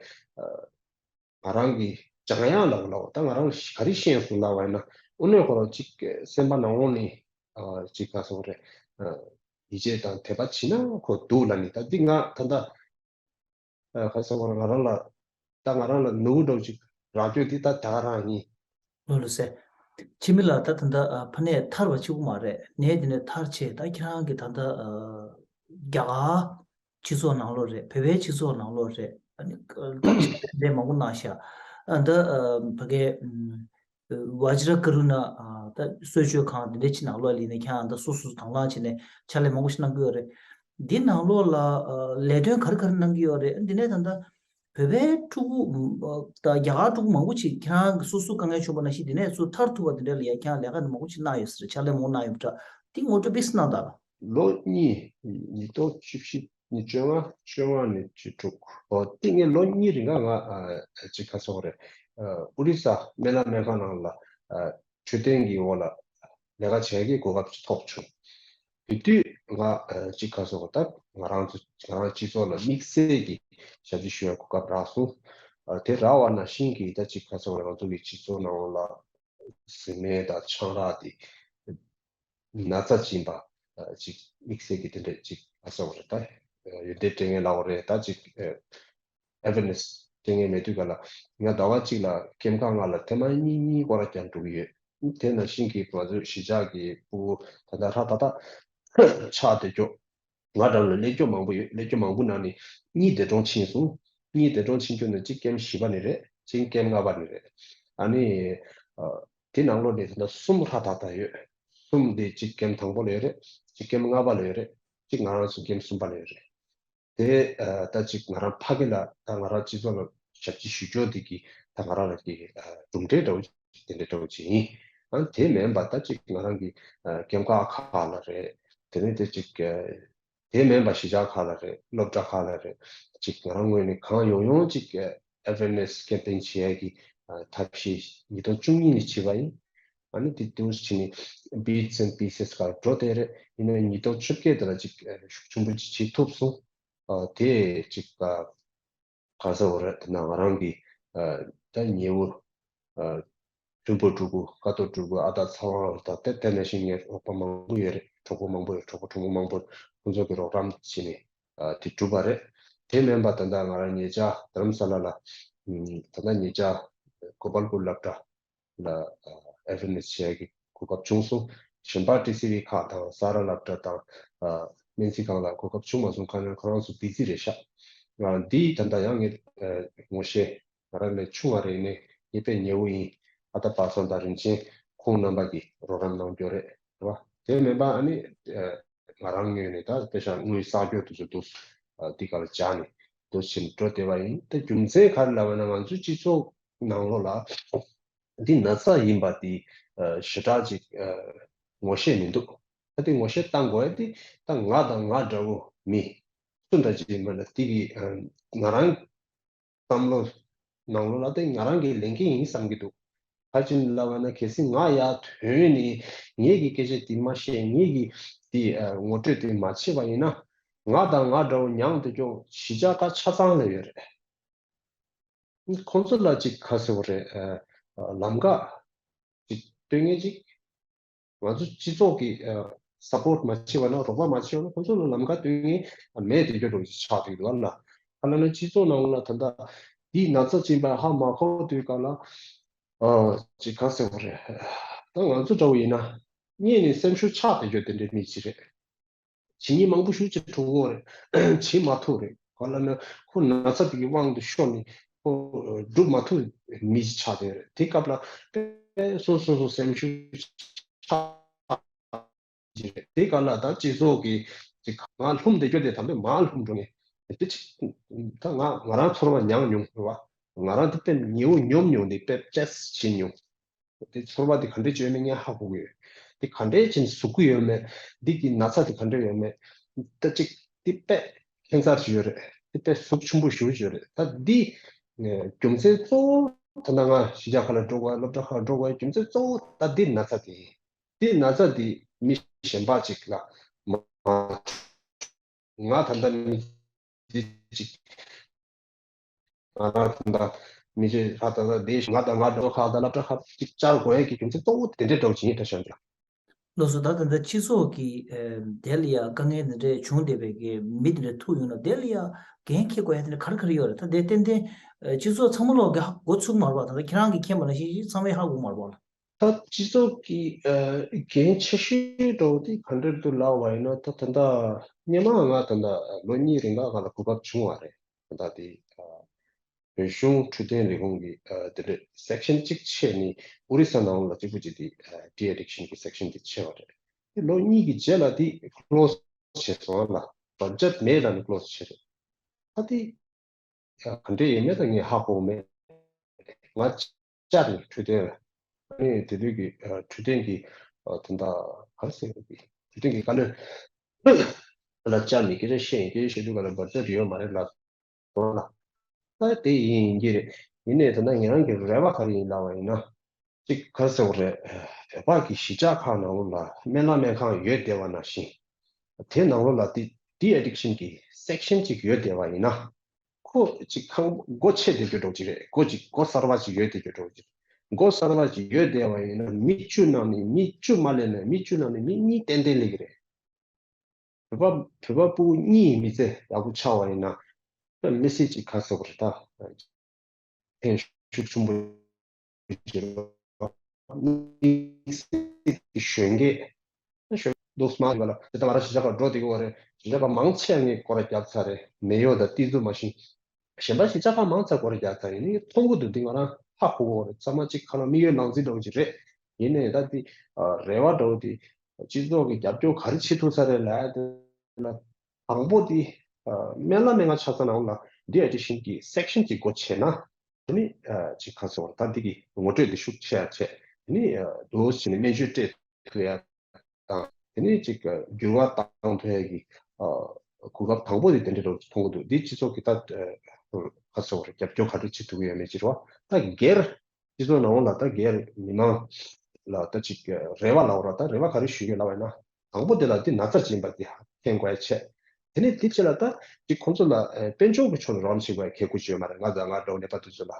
ང་རང་གི་སྦྱང་ཡག་ལབ་ལབ་ད་ང་རང་ག་རེ་ཤེས་སོང་ལབ་པ་ཡིན་ན། དངོས་གནས་ཁོ་རང་ཅིག་སེམས་པ་ནང་ལོགས་ནས་ཨ་ཅིག་ག་ཟེར་བ་རེད། ཨ་ཡིད་ཆེས་དང་དད་པ་བྱེད་ན་ཁོ་འདུག་ལབ་ནས། ད་འདི་ང་ད་ལྟ་ཨ་ག་ཟེར་བ་རེད། ང་རང་ལ་ད་ང་རང་ལ་ནུ་བོ་འདྲ་བོ་ཅིག་རག་རྒྱུ་འདི་ད་ད་ག་རང་ཡིན། ལོ་ལོ་ཟེར། འཆི་མེད་ལགས། ད་ད་ལྟ་ཨ་ཕ་ནས་ཐར་བ་གཅིག་པུ་མ་རེད། ནད་འདི་ནས་ཐར་བྱས་ད་ཁྱེད་རང་གི་ད་ལྟ་ཨ་རྒྱ་གར་སྤྱི་ཚོགས་ནང་ལོགས་རེད། བོད་པའི་སྤྱི་ཚོགས་ནང་ལོགས་རེད། ཨ་ནི་ཨ་ད་ཕྱག་ལས་མང་པོ་གནང་ཤག་ཨ་ད་ཨ་ཕ་གའི་ཨམ་ཝ་ཇི་ར་ཀ་རུ་ན་ཨ་ད་གསོལ་མཆོད་ཁང་འདི་འདྲའི་ཅིག་ནང་ལོགས་ལ་ཡིན་ནའི་ཁྱེད་རང་ད་སོ་སོ་དང་བླངས་བྱས་ནས་ཕྱག་ལས་མང་པོ་ཞིག་གནང་གི་ཡོད་རེད། འདི་ནང་ལོགས་ལ་ཨ་ལས་དོན་ག་རེ་ག་རེ་གནང་གི་ཡོད་རེད། འདི་ནས་ད་ལྟ་བོད་པའི་ཕྲུ་གུ་དང་རྒྱ་གར་ཕྲུ་གུ་མང་པོ་ཅིག་ཁྱེད་རང་གི་སོ་སོ་དཀའ་ངལ་བྱུང་བ་ནང་བཞིན་འདི་ནས་ཚུར་ཐར་ཐུབ་པ་འདི་འདྲ་ལ་ཡ་ཁྱེད་རང་ལས་ཀ་འདི་མང་པོ་ཅིག་གནང་ཡོད་ཟེར། ཕྱག་ལས་མང་པོ་གནང་ཡོད་པ་འདྲ། འདི་ངོ་སྤྲོད་དཔེ་གནང་དང་། ལོ་གཉིས། ཉིས་སྟོང་བཅུ་བཞི་ཉིས་བཅོ་ལྔ་བཅོ་ལྔ་ནས་བཅུ་དྲུག་ཨོ་དེ་ངས་ལོ་གཉིས་རིང་ག་ང་ཅིག་ག་ཟེར་དགོས་རེད། ཨུ་རི་ས་སྨན་བླ་སྨན་ཁང་ནང་ལ་འཕྲོད་བསྟེན་གྱི་འོག་ལ་ལས་ཀ་བྱེད་ཀྱི་གོ་སྐབས་ཅིག་ཐོབ་བྱུང་། དེ་དུས་ང་ཅིག་ག་ཟེར་དགོས། ད་ང་རང་ཚོ་ང་རང་སྤྱི་ཚོགས་ལ་དམིགས་བསལ་གྱི་ཞབས་ཕྱི་ཞུ་བའི་གོ་སྐབས་རག་སོང་། དེ་རག་པ་ནང་བཞིན་གྱི་ད་ཅིག་ག་ཟེར་དགོས་རེད། ང་ཚོ་གི་སྤྱི་ཚོགས་ནང་ལ་ཟེར་མེད་དང་ཆང་རག་དེ་ན་ཚ་ཅན་པ་ཅིག་དམིགས་བསལ་གྱི་དེ་འདྲ་ཅིག་ག་ཟེར་དགོས་རེད། ད་ཡོན་ཏན་སྤྲད་མཁན་ལབ་དགོས་རེད། ད་ཅིག་ཨེ་ཝེར་ནེ་སི་སྤྲད་མཁན་མེད་དུས་ག་ལ་ང་ཟླ་བ་གཅིག་ལ་ཀེམ་ཁག་ལྔ་ལ་ཐེངས་མ་གཉིས་གཉིས་སྐོར་ར་རྒྱག་འགྲོ་གི་ཡོད། དེ་ནང་བཞིན་གྱི་ང་ཚོའི་གཞིས་ཆགས་ཀྱི་ཕྲུ་གུ་ད་ལྟ་ཧྲ་ཏག་ཏག་ཆགས་བསྡད་ཀྱོག་ང་རང་ལ་སླེབས་ཀྱོག་མང་པོ་ཡོད། སླེབས་ཀྱོག་མང་པོ་ནང་ནས་གཉིས་འདས་གྲོངས་ཕྱིན་སོང་། གཉིས་འདས་གྲོངས་ཕྱིན་ཀྱོག་ནས་གཅིག་ཀེམ་བཞི་པ་ནས་རེད། གཅིག་ཀེམ་ལྔ་པ་ནས་རེད། ཨ་ནི་ཨ་དེ་ནང་ལོགས་ནས་ད་ལྟ་གསུམ་ཧྲ་ཏག་ཏག་ཡོད། གསུམ་དེ་གཅིག་ཀེམ་དང་པོ་ལ་ཡོད་རེད། གཅིག་ཀེམ་ལྔ་པ་ལ་ཡོད་རེད། གཅིག་ང་རང་ཚོ་ཀེམ་གསུམ་པ་ལ་ཡོད་རེད། དེ་ཨ་ད་ཅིག་ང་རང་ཕ་གི་ལ་ད་ང་རང་སྤྱི་ཚོགས་ལ་ཞབས་ཕྱི་ཞུ་ཕྱོགས་དེ་གི་ད་ང་རང་ལ་གི་ཨ་གྲུབ་འབྲས་འདྲ་བོ་ཅིག་དེ་འདྲ་འདྲ་བོ་ཅིག་ཡིན། ཨ་དེ་མིན་པ་ད་ཅིག་ང་རང་གི་ཨ་ཀེམ་ཁག་ཁག་ལ་རེད། དེ་ནས་དེ་ཅིག་ཨ་དེ་མིན་པ་གཞིས་ཆགས་ཁག་ལ་རེད། སློབ་གྲྭ་ཁག་ལ་རེད། ཅིག་ང་རང་ངོས་ནས་གང་ཡོང་ཡོང་ཅིག་ཨ་ཨེ་ཝེར་ནེ་སི་ཀེམ་པེན་བྱེད་ཡས་ཀྱི་ཨ་ཐབས་ཤེས་ཉིས་སྟོང་བཅུ་གཉིས་ནས་བྱས་པ་ཡིན། ཨ་ནི་དེ་དུས་ཕྱིན་ནས་Bits and Pieces་ག་འགྲོ་བསྡད་རེད། ཡིན་ནའི་ཉིས་སྟོང་བཅོ་བརྒྱད་དེ་ལ་ཅིག་ཨ་ཤུགས་ཆེན་པོ་ཅིག་བྱེད་ཐུབ་སོང་། ཨ་དེ་ཅིག་ཨ་ག་ཟེར་དགོས་རེད། དེ་ན་ང་རང་གི་ཨ་ད་ཉེ་བོ་ཨ་མཐུན་པོ་ཕྲུ་གུ་ཀ་ཏོ་ཕྲུ་གུ་ཨ་ད་ཚ་བ་དང་དེ་དེ་ནང་བཞིན་ངའི་རོགས་པ་མང་པོ་ཡོད་རེད། གྲོགས་པོ་མང་པོ་ཡོད། གྲོགས་པོ་གྲོགས་མོ་མང་པོ་ཁོང་ཚོ་གི་རོགས་རམ་བྱས་ནས་ཨ་དེ་གྲུབ་པ་རེད། དེ་མིན་པ་ད་ལྟ་ང་རང་ཉེ་ཆར་དྷ་རམ་ས་ལ་ལ་ཨ་ད་ལྟ་ཉེ་ཆར་གོ་པལ་པུར་སློབ་གྲྭ་ལ་ཨ་ཨེ་ཝེར་ནེ་སི་བྱེད་ཡག་གི་གོ་སྐབས་བྱུང་སོང་། གཞན་པ་ཊི་སི་ཝི་ཁག་དང་ས་ར་སློབ་གྲྭ་དང་ཨ་སྨན་རྩིས་ཁང་ལ་གོ་སྐབས་བྱུང་མ་སོང་། གང་ཡང་ཁོ་རང་ཚོ་བི་ཛི་རེད་ཤག་ང་འདི་ད་ལྟ་ཡང་ངས་ཨ་ངོ་ཤེས་ང་རང་ལས་ཆུང་བ་རེད། ནས་ངེད་པའི་ཉེ་བོ་ཡིན། ཨ་ད་པ་སངས་དང་རིན་ཆེན་ཁོང་རྣམ་པ་གིས་རོགས་རམ་གནང་རྒྱུ་རེད། རེད་བ། དེ་མིན་པ་ཨ་ནི་ཨ་ང་རང་ངོས་ནས་ད་དཔེ་བཞག་དངུལ་བསགས་རྒྱུ་དེ་ཚོ་འདུག་ཨ་འདི་ག་ལ་སྦྱར་ནས་འདུག་ཕྱིན་འགྲོ་བསྡད་པ་ཡིན། ད་རྒྱུ་མཚན་ག་རེ་ལབ་པ་ན་ང་ཚོའི་སྤྱི་ཚོགས་ནང་ལོགས་ལ་འདི་ན་ཚ་ཡིན་པ་འདི་ཨ་ཞེ་དྲག་ཅིག་ཨ་ངོ་ཤེས་མི་འདུག་ད་དེ་ངོ་ཤེས་བཏང་དགོས་ཡ་དེ་ད་ང་དང་ང་འདྲ་བོ་མི་སུ་འདྲ་ཅིག་ཡིན་པ་ལ་དེ་གི་ཨ་ང་རང་བསམ་བློ་ནང་ལོགས་ལ་དེ་ང་རང་གི་ལས་འགན་ཡིན་བསམ་གྱི་འདུག་ག་རེ་བྱས་ནས་ལབ་པ་ན་གལ་སྲིད་ང་ཡར་ཐོན་ནས་ངེད་ཀྱི་སྐད་ཆ་དེ་མ་བཤད། ངེད་ཀྱི་དེ་ཨ་ངོ་སྤྲོད་དེ་མ་བྱས་པ་ཡིན་ན་ང་དང་ང་འདྲ་བོ་མྱངས་བསྡད་ཀྱོག་གཞིས་ཆགས་ཁག་ཆ་ཚང་ལ་ཡོད་རེད། ཁོང་ཚོ་ལ་ཅིག་ག་རེ་ཟེར་དགོས་རེད། ཨ་ཨ་ལམ་ཁ་ཅིག་སྟོན་མཁན་ཅིག་ང་ཚོ་སྤྱི་ཚོགས་ཀྱིས་ཨ་སཔོརྚ་མ་བྱས་པ་ན་རོགས་པ་མ་བྱས་པ་ན་ཁོང་ཚོ་ལ་ལམ་ཁ་སྟོན་མཁན་མེད་བསྡད་རྒྱུ་འདྲ་བོ་ཅིག་ཆགས་བསྡད་འདུག་ཨ་ལ། ཨ་ལ་ན་སྤྱི་ཚོགས་ནང་ལ་ད་ལྟ་འདིས་ན་ཚ་ཅན་པ་ཧ་མ་གོ་དུས་སྐབས་ལ་ཨ་ཅིག་ག་རེ་ཟེར་དགོས་རེད། ད་ང་ཚོ་འདྲ་བོ་ཡིན་ན་གཉིད་ནས་སེམས་ཤུགས་ཆག་བསྡད་རྒྱུ་དེ་འདྲའི་མི་ཅིག་རེད། བྱེད་ཉེས་མང་པོ་ཞེ་ཅིག་འགྲོ་གི་ཡོད་རེད། བྱེད་མ་ཐུབ་རེད། ག་ལ་ན་ཁོ་ན་ཚ་དེ་གི་དབང་དུ་ཤོར་ནས་ཁོ་སྒྲུབ་མ་ཐུབ་མི་ཅིག་ཆགས་བསྡད་རེད། དེ་སྐབས་ལ་དཔེ་སོ་སོ་སོ་སེམས་ཤུགས་ཆག་ཅིག་རེད། དེ་ག་ལ་ད་སྤྱི་ཚོགས་ཀྱི་ཅིག་ང་ལྷུམ་བསྡད་རྒྱུ་དེ་དམ་པས་མར་ལྷུམ་འགྲོ་ནས་དེ་ཅིག་ད་ང་ང་རང་ཚོར་བ་མྱངས་མྱོང་རེད་བ། ང་རང་དེ་དཔེ་ཉེ་བོ་མྱོང་མྱོང་དེ་དཔེ་བཅས་བྱེད་མྱོང་། དེ་ཚོར་བ་དེ་ག་འདྲས་བྱུང་མིན་ངས་ཧ་གོ་གི་ཡོད། དེ་ག་འདྲས་བྱས་ནས་ཟུག་གི་ཡོད་མེད། འདི་གི་ན་ཚ་དེ་ག་འདྲས་ཡོད་མེད། ད་ཅིག་དེ་དཔེ་ཁྱད་མཚར་ཞིག་ཡོད་རེད། དེ་དཔེ་ཟུག་ཆེན་པོ་ཞེ་པོ་ཅིག་ཡོད་རེད། ད་འདི་རྒྱུ་མཚན་གཙོ་བོ་ ད་ལྟ་ང་གཞིས་ཆགས་ཁག་ལ་འགྲོ་དགོས། སློབ་གྲྭ་ཁག་ལ་འགྲོ་དགོས། རྒྱུ་མཚན་གཙོ་བོ་ད་འདི་ན་ཚ་དེ་ཡིན། འདི་ན་ཚ་དེ་མི་གཞན་པ་ཅིག་ལ་མ། ང་ད་ལྟ་མི་འདི་ཅིག་ང་ད་ལྟ་མི་ཅིག་ད་ལྟ་འདི་ང་དང་ང་འགྲོ་ཁག་དང་སློབ་གྲྭ་ཁག་ཅིག་བཅར་དགོས་ཡས་ཀྱི་རྒྱུ་མཚན་གཙོ་བོ་དེ་འདྲའི་འགྲོ་བྱེད་ཡིན་ད་ཤང་ཀྱང་། ལགས་སོ། ད་ད་ལྟ་སྤྱི་ཚོགས་ཀྱི་ཨེ་དེ་ལ་ཡ་དཀའ་ངལ་འདི་འདྲས་བྱུང་བསྡད་པའི་གི་མི་འདི་འདྲས་ཐུག་ཡོང་ན་དེ་ལ་ཡ་འགན་འཁྱེར་དགོས་ཡ་དེ་འདྲས་ག་རེ་ག་རེ་ཡོད་རེད། ད་དེ་ཏན་ཏན་ཨེ་སྤྱི་ཚོགས་ཚང་མ་ལོག་གི་ཧ་གོ་ཚུགས་མ་རེད་པ། ད་ལྟ་ཁྱེད་རང་གིས་མཁྱེན་པ་ནང་བཞིན་ཚང་མས་ཧ་གོ་མ་རེད་པ། ད་སྤྱི་ཚོགས་ཀྱི་ཨ་འགན་ཆེ་ཤོས་འདྲ་བོ་དེ་ག་འདྲ་འདུག་ལབ་པ་ཡིན་ན། ད་ད་ལྟ་སྔོན་མ་ང་ད་ལྟ་ལོ་གཉིས་རིང་ག་ལ་གོ་སྐབས་བྱུང་བ་རེད། ད་ལྟ་དེ་ཨ་བོད་གཞུང་འཕྲོད་བསྟེན་ལས་ཁུངས་ཀྱི་ཨ་དེ་འདྲ་སེག་ཤན་གཅིག་ཕྱེ་ནས་ཨོ་རི་ས་ནང་ལ་གཅིག་པུ་གཅིག་དེ་ཨ་ཌི་ཨེ་ཌིག་ཤན་གྱི་སེག་ཤན་དེ་ཕྱེ་བ་རེད། དེ་ལོ་གཉིས་ཀྱི་རྗེས་ལ་དེ་ཀློ་སི་བྱས་སོང་ལ། བར་ཆད་མེད་ལ་ནི་ཀློ་སི་བྱས་རེད། ད་དེ་ཡ་ག་འདྲས་ཡིན་མེད་ད་ངས་ཧ་གོ་མེད། ང་བཅར་ནས་འཕྲོད་བསྟེན་ལ་ཨ་ནི་དེ་དུས་ཀྱི་ཨ་འཕྲོད་བསྟེན་གྱི་ཨ་དོན་དག་ག་རེ་ཟེར་དགོས་ཀྱི་འཕྲོད་བསྟེན་གྱི་བཀའ་བློན་ལ་བཅར་ནས་སྐད་ཆ་བཤད་ཡིན། སྐད་ཆ་བཤད་དུས་ག་ལ་བར་ཆད་ཡོད་མ་རེད་ལབ་སོང་ལ། ད་དེ་ཡིན་ཡིན་གྱི་རེད། ཡིན་ནའི་ད་ལྟ་ངེད་རང་གི་རེ་བ་ག་རེ་ཡིན་ལབ་པ་ཡིན་ན། གཅིག་ག་རེ་ཟེར་དགོས་རེད། བོད་པ་གི་གཞིས་ཆགས་ཁག་ནང་ལོགས་ལ་སྨན་བླ་སྨན་ཁང་ཡོད་བསྡད་པ་ནང་བཞིན། དེ་ནང་ལོགས་ལ་དེ་ཌི་ཨེ་ཌིག་ཤན་གྱི་སེག་ཤན་གཅིག་ཡོད་བསྡད་པ་ཡིན་ན། ཁོ་གཅིག་ཁང་སྒོ་ཕྱེ་བསྡད་རྒྱུ་འདྲ་བོ་གཅིག་རེད། སྒོ་གཅིག་སྒོ་གསར་པ་གཅིག་ཡོད་བསྡད་རྒྱུ་འདྲ་བོ་གཅིག་སྒོ་གསར་པ་གཅིག་ཡོད་བསྡད་པ་ཡིན་ན་མི་བཅུ་ནང་ནས་མི་བཅུ་མ་སླེབས་ན་མི་བཅུ་ནང་ནས་མི་གཉིས་ཏན་ཏན་སླེབས་ཀྱི་རེད། བོད་པ་བོད་པ་ཕྲུ་གུ་གཉིས་མི་ཚེ་ཡག་པོ་ཆགས་པ་ཡིན་ན། དམིགས་བསལ་གཅིག་ག་རེ་ཟེར་དགོས་རེད་ད། ཕན་ཤུགས་ཆེན་པོ་ཡོད་རེད། དམིགས་བསལ་གྱི་གཞོན་སྐྱེས་གཞོན་འདུག་སྨ་རེད་པ་ལ། དེ་ལྟ་བ་ར་གཞིས་ཆགས་ཁག་འགྲོ་བསྡད་ཀྱི་ཡོད་རེད། གཞིས་ཆགས་ཁག་མང་ཆེ་བ་ངས་སྐོར་ར་བརྒྱབ་ཚར་རེད། མེ་ཡོ་དང་ཏི་ཛུ་མ་གཞི་གཞན་པ་གཞིས་ཆགས་ཁག་མང་ཆེ་སྐོར་ར་བརྒྱབ་ཚར་རེད། ངས་མཐོང་གི་འདུག་འདི་ང་རང་ཧ་གོ་གི་ཡོད་རེད། ཚང་མ་གཅིག་ཁ་ལ་དམིགས་ཡུལ་ནང་འཛིན་འདྲ་བོ་ཅིག་རེད། ཡིན་ནའི་ད་འདི་རེ་བ་འདྲ་བོ་དེ་སྤྱི་ཚོགས་ཀྱི་རྒྱབ་སྐྱོར་ག་རེ་བྱེད་ཐུབ་ས་རེད་ལབ་ཡ་དེ་ལ། དང་པོ་དེ་སྨན་བླ་སྨན་ཁང་ཆ་ཚང་ནང་ལ་ཌི་ཨེ་ཌིག་ཤན་གྱི་སེག་ཤན་གྱི་སྒོ་ཕྱེ་ན། དེ་ནི་ཅིག་ག་རེ་ཟེར་དགོས་རེད། ད་འདི་གི་ངོ་སྤྲོད་དེ་ཤུགས་ཆེ་ཡ་བྱས། དེ་ནི་འདུག་བྱས་ནས་སྨན་བཅོས་སྤྲད་ཐུབ་ཡ་དང་། དེ་ནི་ཅིག་འགྱུར་བ་བཏང་ཐུབ་ཡ་གི་གོ་སྐབས་དང་པོ་དེ་དེ་འདྲ་རུ་མཐོང་གི་འདུག་འདི་སྤྱི་ཚོགས་ཀྱི་ད་ག་རེ་ཟེར་དགོས་རེད། རྒྱབ་སྐྱོར་ག་འདྲ་བྱེད་ཐུབ་ཀྱི་ཡོད་མེད་ཅིག་རེད་བ། ད་སྒེར་སྤྱི་ཚོགས་ནང་ལ་ད་སྒེར་མི་མང་ལ་ད་ཅིག་རེ་བ་ལབ་ར། ད་རེ་བ་ག་རེ་ཞུ་གི་ལབ་པ་ཡིན་ན། དང་པོ་དེ་ལ་འདི་ན་ཚ་ཅིག་ཡིན་པ་འདི་མཁྱེན་དགོས་ཡ་བྱས། དེ་ནས་དེ་རྗེས་ལ་ད་ཅིག་ཁོང་ཚོ་ལ་ཨེ་དཔལ་འབྱོར་གྱི་ཕྱོགས་ནས་རོགས་རམ་བྱེད་དགོས་ཡ་གལ་དགོས་ཅིག་ཡོད་མ་རེད། ང་ཚོ་ང་འདྲ་བོ་ནད་པ་དེ་ཚོ་ལ་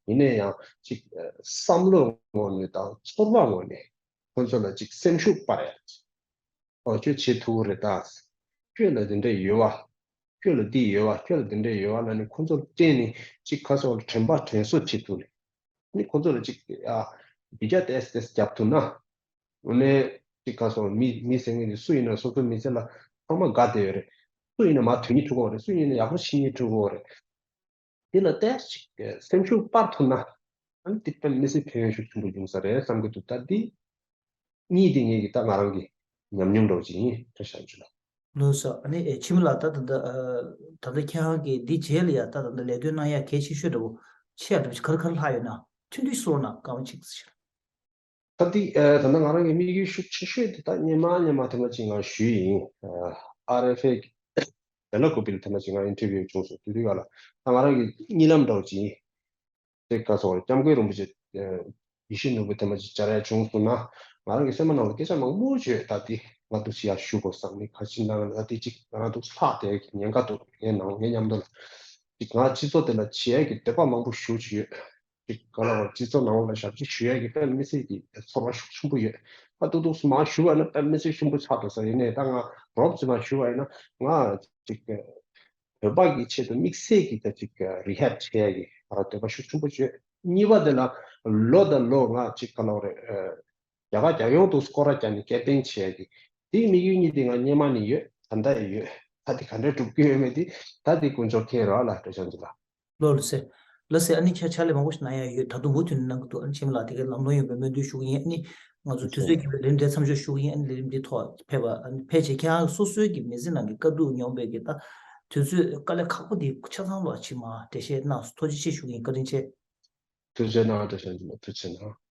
ཡིན་ན་ཡང་ཅིག་ཨེ་བསམ་བློའི་ངོས་ནས་དང་ཚོར་བ་ངོས་ནས་ཁོང་ཚོ་ལ་ཅིག་སེམས་ཤུགས་སྤར་ཡ་ཅིག་ཨོ་ཁྱོད་བྱེད་ཐུབ་ཀྱི་རེད་ད། ཁྱོད་ལ་འདི་འདྲ་ཡོད་བ། ཁྱོད་ལ་འདི་ཡོད་བ། ཁྱོད་ལ་འདི་འདྲ་ཡོད་བ་ལབ་ནས་ཁོང་ཚོར་བསྟན་ནས་ཅིག་ཁ་སང་དྲན་པ་དྲན་གསོ་བྱེད་ཐུབ་ནས། ནི་ཁོང་ཚོ་ལ་ཅིག་ཨ་འདི་རྒྱ་ཏེས་ཏེས་རྒྱབ་ཐུབ་ན། འོ་ནས་ཅིག་ཁ་སང་མི་མི་ཟེར་མཁན་དེ་སུ་ཡིན་ན་སོ་སོ་མི་ཚེ་ལ་ཚང་མ་དགའ་བསྡད་ཡོད་རེད། སུ་ཡིན་ན་མར་དོན་གཉིས་ཐུག་གི་ཡོད་རེད། སུ་ཡིན་ན་ཡག་པོ་བྱེད་མཁན་ཐུག་གི་ཡོད་རེད། འདི་ལ་ཏོག་ཙམ་སེམས་ཤུགས་སྤར་ཐུབ་ན། ཨ་ནི་འདི་དཔེ་མི་སྲིད་ཕན་ཡོན་ཤུགས་ཆེན་པོ་ཡོང་ས་རེད་བསམ་གྱི་འདུག་ད་འདི་གཉིས་འདི་ངེད་ཀྱི་ད་ང་རང་གི་ཉམས་མྱོང་འདྲ་བོ་ཅིག་ཡིན། བཀྲ་ཤིས་བདེ་ལེགས། ལགས་སོ། ཨ་ནི་ཨེ་འཆི་མེད་ལགས། ད་ད་ད་ཨ་ད་ལྟ་ཁྱེད་རང་གིས་འདི་རྗེས་ལ་ཡ་ད་ད་ལྟ་ལས་དོན་གནང་ཡ་གལ་ཆེ་ཤོས་འདྲ་བོ་ཆེ་ཡ་འདྲ་བོ་ཅིག་ག་རེ་ག་རེ་ལྷག་ཡོད་ན་ཐུང་ཐུང་ཞིག་གསུང་རོགས་གནང་། སྐར་མ་གཅིག་ཙམ་ཞིག་ད་འདི་ཨ་ད་ལྟ་ང་རང་གི་དམིགས་ཡུལ་ཤུགས་ཆེ་ཤོས་འདི་ད་སྔོན་མ་སྔོན་མ་ཐེངས་མ་གཅིག་ང་ཞུས་ཡིན། ཨ་ཨར་ཨེཕ་ཨེ་གི་བེ་ལ་ཀུ་པི་ལ་ཐེངས་མ་གཅིག་ང་ཨིན་ཊར་བིའུ་བྱུང་སོང་། དེ་དུས་ག་ལ་ད་ང་རང་གི་གཉིད་ལམ་འདྲ་བོ་ཅིག་ཡིན། དེ་ག་སོང་སྐྱབས་མགོན་རིན་པོ་ཆེ་ཨ་ཡིད་བཞིན་ནོར་བུ་ཐེངས་མ་གཅིག་བཅར་ཡ་བྱུང་སོང་ན། ང་རང་གི་སེམས་པ་ནང་ལ་སྐད་ཆ་མང་པོ་བརྗོད། ད་དེ་ང་འདུག་སེ་ཡར་ཞུ་དགོས་བསམ་ནས། ག་ཅི་ན་ད་དེ་གཅིག་ང་རང་འདུག་ལྷག་བསྡད་ཀྱི་ཉེན་ཁ་འདུག་ངའི་ནང་ངའི་མཉམ་དུ་ལ་གཅིག་ང་སྤྱི་ཚོགས་དེ་ལ་བྱེད་ཡ་གི་འདོད་པ་མང་པོ་ཞེ་པོ་ཅིག་ཡོད། གཅིག་ག་ལ་བ་སྤྱི་ཚོགས་ནང་ལ་ཞབས་ཕྱི་ཞུ་ཡ་གི་དཔེ་མི་སྲིད་ཀྱི་ཚོར་བ་ཤུགས་ཆེན་པོ་ཡོད། ད་འདུག་འདུག་སེ་མར་ཞུ་བ་ན་དཔེ་མི་སྲིད་ཆེན་པོ་ཆགས་འགྲོ་ས་ཡིན་ནའི། ད་ང་རོབ་ཙམ་མར་ཞུ་བ་ཡིན་ན་ང་གཅིག་བོད་པ་གི་ཆེད་དུ་དམིགས་བསལ་གྱི་ད་ཅིག་རི་ཧེབ་བྱེད་ཡ་གི་ང་རང་འདོད་པ་ཤུགས་ཆེན་པོ་བྱོས། གཉིས་པ་དེ་ལ་ལོ་དང་ལོ་ང་ཅིག་ག་ལབ་རེད། རྒྱ་གར་རྒྱལ་ཡོངས་དུ་སྐོར་ར་རྒྱག་ནས་སྐད་འཕྲིན་བྱེད་ཡ་གི་དེའི་དམིགས་ཡུལ་གཉིས་དེ་ང་སྔོན་མ་ནས་ཡོད། ད་ལྟ་ཡང་ཡོད། ད་དེ་ག་འདྲ་འགྲུབ་ཀྱི་ཡོད་མེད་དེ་ད་དེ་དཀོན་མཆོག་མཁྱེན་རོགས་ལ་སྤྲོ་འཆམ་གྱི་ལ། ལགས་སོ། ལགས་སོ། ཨ་ནི་ཁྱེད་ཕྱག་ལས་མང་པོ་ཞིག་གནང་ཡ་ཡོད། ད་དུང་མུ་མཐུད་ནས་གནང་གི་འདུག་ཨ་ནི་འཆི་མེད་ལགས་དེ་གའི་ལམ་ལྷོང་ཡོང་བའི་སྨོན་འདུན་ཞུ་གི་ཡིན། ཨ་ནི་ང་ཚོ་དུས་ཚོད་ཀྱི་ལས་རིམ་དེ་མཚམས་འཇོག་ཞུ་གི་ཡིན། ཨ་ནི་ལས་རིམ་འདི་ཐོག་ཕེབས་པ་ཨ་ནི་ཕལ་ཆེར་ཁྱེད་རང་སོ་སོའི་གི་མི་ཚེ་ནང་གི་དཀའ་སྡུག་མྱོང་བའི་གི་ད་དུས་ཚོད་དཀའ་ལས་ཁག་པོ་འདི་ཆ་ཚང་ལོག་ཕྱི་མ་འགྲེལ་བཤད་གནང་སོང་། ཐུགས་རྗེ་ཆེ་ཞུ་གི་ཡིན། བཀའ་དྲིན་ཆེ། ཐུགས་རྗེ་གནང་། བཀྲ་ཤིས་བདེ་ལེགས། ཐུགས་རྗེ་གནང་།